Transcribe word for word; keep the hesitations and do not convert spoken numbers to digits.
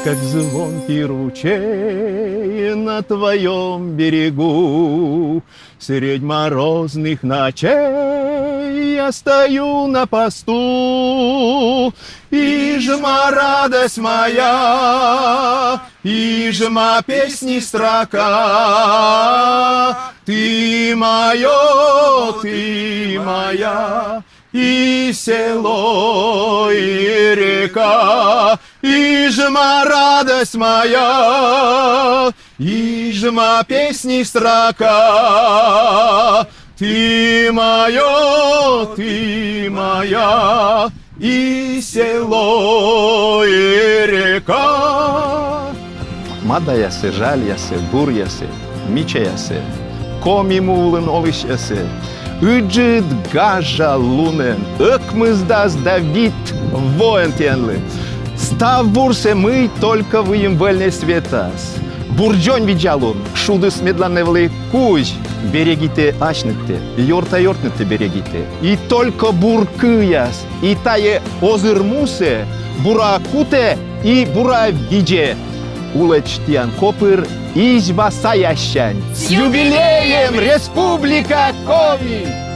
Как звонкий ручей на твоем берегу, средь морозных ночей я стою на посту. Ижма, радость моя, Ижма, песни строка, ты мое, ты моя, и село, и река, Ижма, радость моя, Ижма, песни строка. Ты мое, ты моя, и село, и река. Мадаясӧ, жальясӧ, буръясӧ, мичаясӧ, Коми му вылын олысьясӧ, ыджыд гажа лунӧн, ӧкмысдас да вит воӧн тіянлы. Став бурсӧ, мый только выйым вӧльнӧ светас. Бур дзоньвидзалун, шудыс медланнӧ вӧлі кузь, берегитӧ асьнытӧ, ёрта-ёртнытӧ берегитӧ. И только бур кыяс, и тайӧ озыр мусӧ бура кутӧ и бура видзӧ. Улӧдз тіян копыр Изьва саяссянь. С юбилеем, Республика Коми!